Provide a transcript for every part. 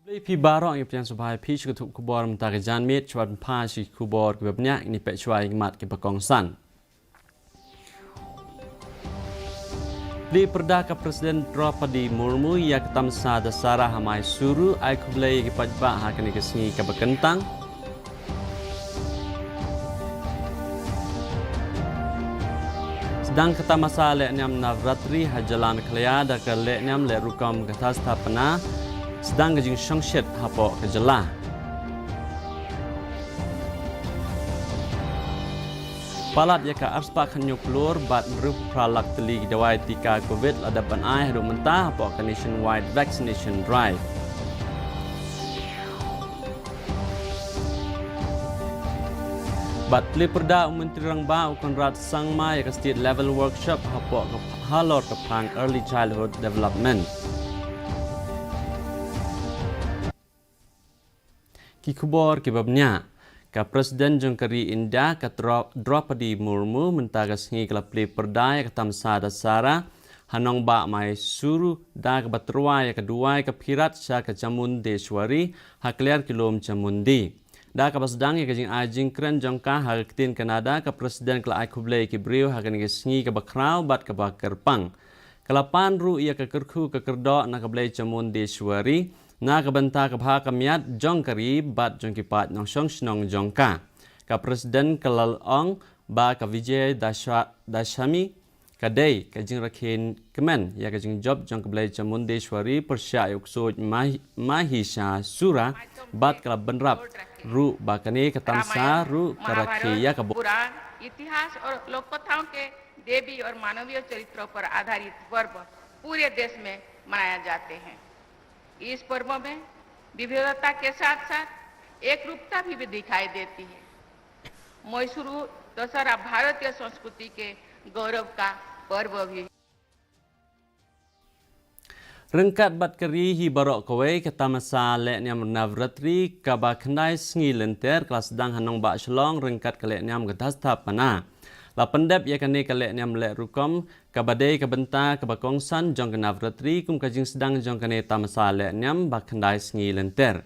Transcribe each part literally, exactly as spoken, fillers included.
Khublei phi baroh, ngi pdiang sngewbha ïa phi sha ka thup khubor mynta ka janmiet, shuwa ban phai sha ki khubor kiba bniah, ngin ïa peit shuwa ïa ki mat kiba kongsan. Plie pyrda ka President Droupadi Murmu ïa ka tamasa Dasara ha Mysuru, ai khublei ïa ki paidbah ha kane ka sngi kaba kyntang. Sdang ka tamasa lehniam Navratri ha jylla Meghalaya da ka lehniam leh rukom Ghatasthapana, sdang ka jingshongshit hapoh ka jylla. Palat ïa ka arspah khatñiew klur bad hynriewphew phra lak tylli ki dawai tika Covid la dep ban ai haduh mynta hapoh ka Nationwide Vaccination Drive. Bad plie pyrda u Myntri Rangbah u Conrad Sangma ïa ka State Level Workshop hapoh ka halor ka phang Early Childhood Development. Ki khubor kiba bniah. Ka President jong ka ri India, ka Dro-, Droupadi Murmu, mynta ka sngi ka la plie pyrda ïa ka tamasa Dasara ha nongbah Mysuru da kaba tyrwa ïa ka duwai ka phirat sha ka Chamundeshwari ha kliar ki lum Chamundi. Da kaba sdang ïa ka jingai jingkren jong ka ha ka ktien Kannada, ka President ka la ai khublei ïa ki briew ha kane ka sngi kaba khraw bad kaba kyrpang. Ka la pan ruh ïa ka kyrkhu ka kyrdoh na ka Blei Chamundeshwari na ka bynta ka bha ka miat jong ka ri bad jong ki paid nongshong shnong jong ka. Ka President ka la ong ba ka Vijay Dasha-, Dashami ka dei ka jingrakhe kmen ïa ka jingjop jong ka Blei Chamundeshwari pyrshah ïa u ksuid Mahi-, Mahishasura, bad ka la bynrap ruh ba kane ka tamasa ruh ka rakhe ïa ka bo- पुराण, इतिहास और लोक कथाओं के देवी और मानवीय चरित्रों पर आधारित पर्व पूरे देश में मनाया जाते हैं। इस पर्व में विविधता के साथ साथ एकरूपता भी, भी दिखाई देती है। मैसूरू दशहरा भारतीय संस्कृति के गौरव का पर्व भी है। Ryngkat bad ka ri hi baroh kawei, ka tamasa lehniam Navratri kaba khyndai sngi lynter ka la sdang ha nongbah Shillong ryngkat ka lehniam Ghatasthapana. La pyndep ïa kane ka lehniam leh rukom kaba dei ka bynta kaba kongsan jong ka Navratri kum ka jingsdang jong kane tamasa lehniam ba khyndai sngi lynter.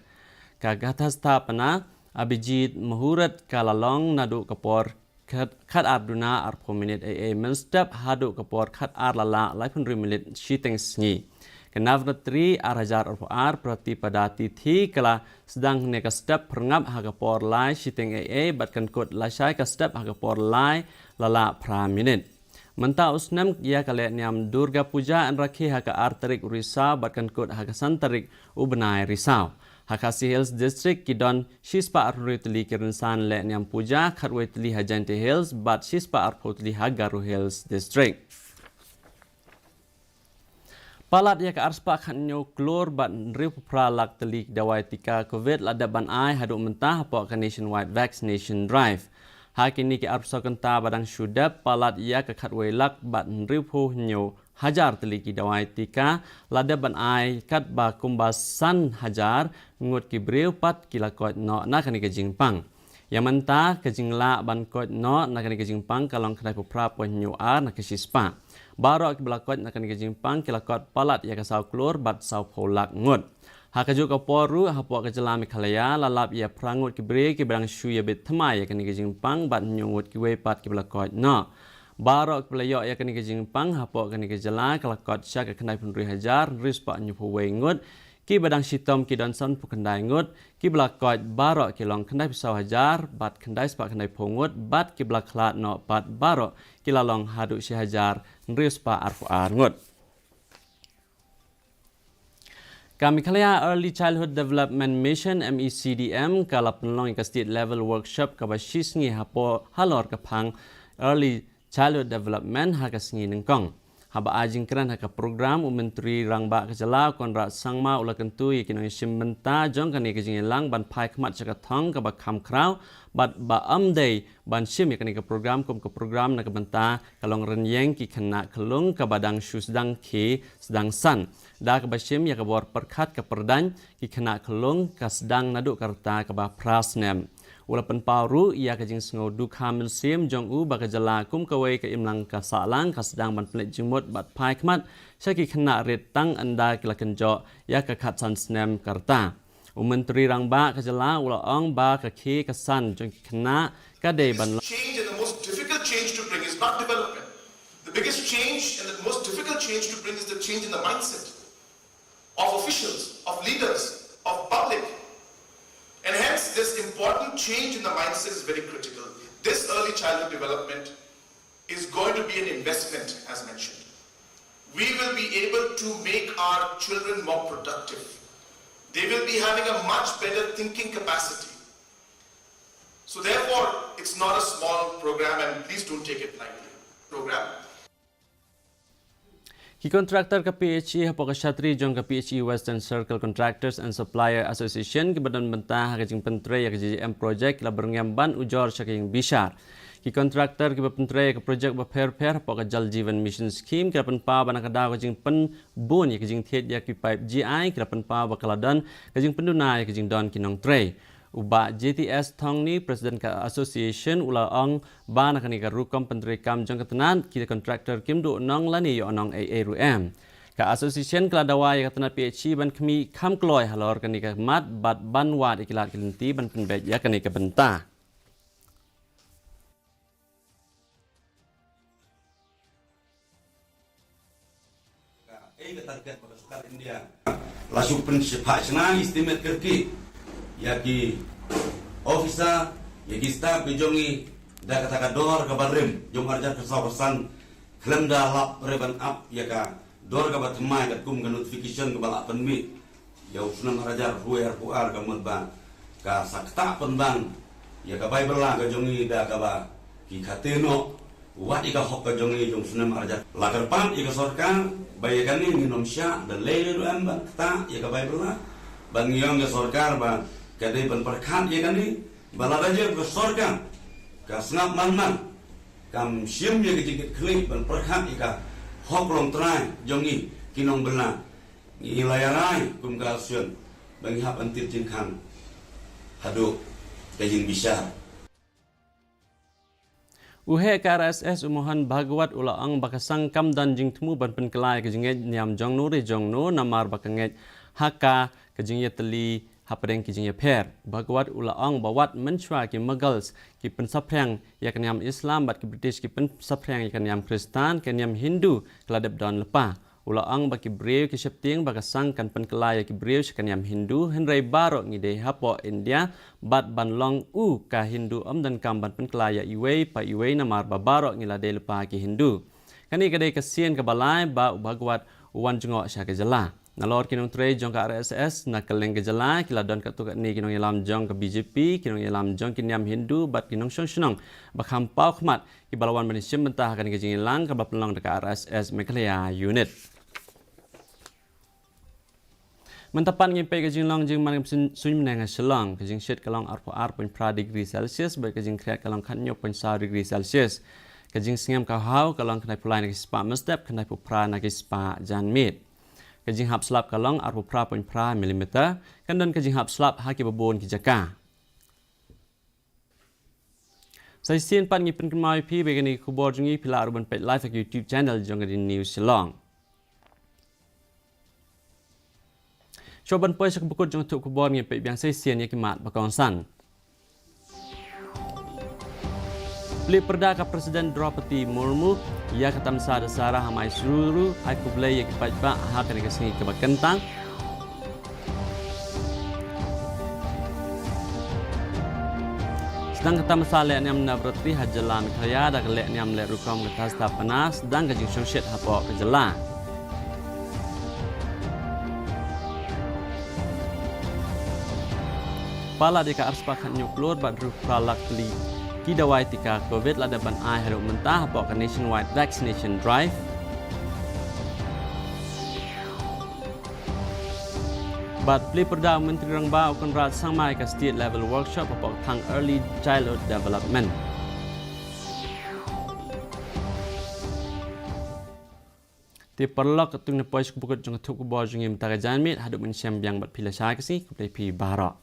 Ka Ghatasthapana Abhijit Muhurat ka la long naduh ka por khat, khat ar duna arphew minit eiei mynstep haduh ka por khat ar lala laiphew hynriew minit shiteng sngi. Ka Navratri ar hajar arphew ar Pratipada Tithi ka la sdang ne ka step phyrngap ha ka por lai shiteng eiei bad kan kut lashai ka step ha ka por lai lala phra minit. Mynta u snem ïa ka lehniam Durga Puja yn rakhe ha ka ar tarik u Risaw bad kan kut ha ka san tarik u bnai Risaw. Ha Khasi Hills District ki don shispah arphew hynriew tylli ki rynsan lehniam puja, khatwei tylli ha Jaintia Hills bad shispah arphew tylli ha Garo Hills District. Palat ïa ka arspah khatñiew klur bad hynriewphew phra lak tylli ki dawai tika Covid la dep ban ai haduh mynta hapoh ka Nationwide Vaccination Drive. Ha kine ki arphew saw kynta ba dang shu dep, palat ïa ka khatwei lak bad hynriewphew hynñiew hajar tylli ki dawai tika la dep ban ai, katba kumba san hajar ngut ki briew pat ki la koit noh na kane ka jingpang. Ïa mynta ka jinglah ban koit noh na kane ka jingpang ka long khyndaiphew phra point hynñiew ar na ka shispah. Baroh kiba la koit na kane ka jingpang ki la kot palat ïa ka saw klur bad sawphew lak ngut. Ha kajuh ka por ruh hapoh ka jylla Meghalaya la lap ïa phra ngut ki briew kiba dang shu ïabit thymmai ïa kane ka jingpang bad hynñiew ngut kiwei pat kiba la koit noh. Baroh kiba la ïoh ïa kane ka jingpang hapoh kane ka jylla ka la kot sha ka khyndaiphew hynriew hajar hynriewspah hynñiewphew wei ngut, kiba dang shitom ki don sanphew khyndai ngut, kiba la koit baroh ki long khyndaiphew saw hajar bad khyndaispah khyndaiphew ngut bad kiba la khlad noh pat baroh ki la long haduh shi hajar hynriewspah arphew ar ngut. Ka Meghalaya Early Childhood Development Mission, M E C D M, ka la pynlong ïa ka State Level Workshop kaba shi sngi hapoh halor ka phang Early Childhood Development ha ka sngi nyngkong. Haba ai jingkren ha ka program, u Myntri Rangbah ka jylla Conrad Sangma u la kyntu ïa ki nongshim bynta jong kane ka jingïalang ban phai khmat sha ka thong kaba kham khraw bad ba ym dei ban shim ïa kane ka program kum ka program na ka bynta ka long rynïeng ki khynnah khyllung kaba dang shu sdang khie sdang san. Da kaba shim ïa ka bor pyrkhat ka pyrdaiñ ki khynnah khyllung ka sdang naduh ka rta kaba phra snem. U la pynpaw ruh ïa ka jingsngew dukha mynsiem jong u ba ka jylla kum kawei ka imlang ka sahlang ka sdang ban pynleit jingmut bad phai khmat sha ki khynnah rit tang ynda ki la kynjoh ïa ka khatsan snem ka rta. U Myntri Rangbah ka jylla u la ong ba ka khie ka san jong ki khynnah ka dei ban long. Change and the most difficult change to bring is not development. The biggest change and the most difficult change to bring is the change in the mindset of officials, of leaders, of public. And hence, this important change in the mindset is very critical. This early childhood development is going to be an investment, as mentioned. We will be able to make our children more productive. They will be having a much better thinking capacity. So therefore, it's not a small program, and please don't take it lightly. Program. Ki contractor ka P H E hapoh ka shatri jong ka P H E Western Circle Contractors and Supplier Association kiba don bynta ha ka jingpyntrei ïa ka J J M project ki la byrngem ban ujor sha ka jingbishar. Ki contractor kiba pyntrei ïa ka project bapher bapher hapoh ka Jal Jeevan Mission Scheme ki la pynpaw ba na ka daw ka jingpynbun ïa ka jingthied ïa ki pipe G I ki la pynpaw ba ka la don ka jingpynduna ïa ka jingdon ki nongtrei. U Bah J T S Thongni, President ka Association, u la ong ba na kane ka rukom pyntreikam jong ka tnat ki contractor kim duh nong lane ïoh nong ei ei ruh em. Ka Association ka la dawa ïa ka tnat P H E ban khmih kham kloi halor kane ka mat bad ban wad ïa ki lad ki lynti ban pynbeit ïa kane ka bynta. Ka, eh, ka target ba ka sorkar India la shu pynshai, shna estimate kyrkieh ïa ki officer, ïa ki staff ki jong ngi da kata ka dor kaba rim jong ar hajar khatsaw khatsan, khlem da lap re ban ap ïa ka dor kaba thymmai katkum ka notification kaba la pynmih ïa u snem ar hajar arphew arphew ar, ka mut ba ka sa ktah pynban ïa ka bai bylla ka jong ngi da kaba ki khate noh, wat ïa ka hok ka jong ngi jong u snem ar hajar. La kyrpad ïa ka sorkar ba ïa kane ngin ym shah da lei lei ruh em ban ktah ïa ka bai bylla, bad ngi ong ïa ka sorkar ba ka dei ban pyrkhat ïa kane, ba lada jong ka sorkar ka sngap man man, kam shim ïa ka jingkitkhlieh ban pyrkhat ïa ka hok longtrai jong ngi ki nongbylla. Ngi la ïa rai kum ka Association ba ngi hap ban tied jingkhang haduh ka jingbishar. U heh ka R S S u Mohan Bhagwat u la ong ba ka sang kam don jingthmu ban pynkylla ïa ka jingngeit niam jong no re jong no namar ba ka ngeit ha ka, ka jingïatylli hapdeng ki jingïapher. Bhagwat u la ong ba wat mynshuwa ki Mughals ki pynsaphriang ïa ka niam Islam bad ki British ki pynsaphriang ïa ka niam Khristan, ka niam Hindu ka la dep don lypa. U la ong ba ki briew ki sheptieng ba ka sang kan pynkylla ïa ki briew sha ka niam Hindu, hynrei baroh ngi dei hapoh India bad ban long u ka Hindu ym donkam ban pynkylla ïa iwei pa iwei namar ba baroh ngi la dei lypa ki Hindu. Kane ka dei ka sien kaba lai ba u Bhagwat u wan jngoh sha ka jylla. Nalor ki nongtrei jong ka R S S na kylleng ka jylla ki la don katto katne ki nongïalam jong ka B J P, ki nongïalam jong ki niam Hindu bad ki nongshong shnong ba kham paw khmat kiba la wan ban ïashim bynta ha kane ka jingïalang kaba pynlong da ka R S S Meghalaya Unit. Mynta pat ngin peit ka jinglong jingman ka suiñ bneng ha Shillong. Ka jingshit ka long arphew ar point phra degree Celsius bad ka jingkhriat ka long khathynñiew point saw degree Celsius. Ka jingsngem ka haw ka long khyndaiphew lai na ki spah mynstep, khyndaiphew phra na ki spah janmiet. Ka jinghap slap ka long arphew phra point phra millimeter, kan don ka jinghap slap ha kiba bun ki jaka. Sa shisien pat ngi pynkynmaw ïa phi ba kine ki khubor jong ngi phi lah ruh ban peit live ha ka YouTube channel jong ka D N News Shillong. Shuwa ban poi sha ka bakut jong ka thup khubor, ngin peit biang sa shisien ïa ki mat ba kongsan. Plie pyrda ka President Droupadi Murmu ïa ka tamasa Dussehra ha Mysuru, ai khublei ïa ki paidbah ha kane ka sngi kaba kyntang. Sdang ka tamasa leh niam Navratri ha jylla Meghalaya da ka leh niam leh rukom ka Ghatasthapana, sdang ka jingshongshit hapoh ka jylla. Palat ïa ka arspah khathynñiew klur bad hynriewphew phra lak tylli ki dawai tika Covid la dep ban ai haduh mynta hapoh ka Nationwide Vaccination Drive. Bad plie pyrda u Myntri Rangbah u Conrad Sangma ïa ka State Level Workshop hapoh ka thang Early Childhood Development. Te paralok, katto ngi poi sha ka bakut jong ka thup khubor jong ngi mynta ka janmiet, haduh ban ïashem biang bad phi lashai ka sngi, khublei phi baroh.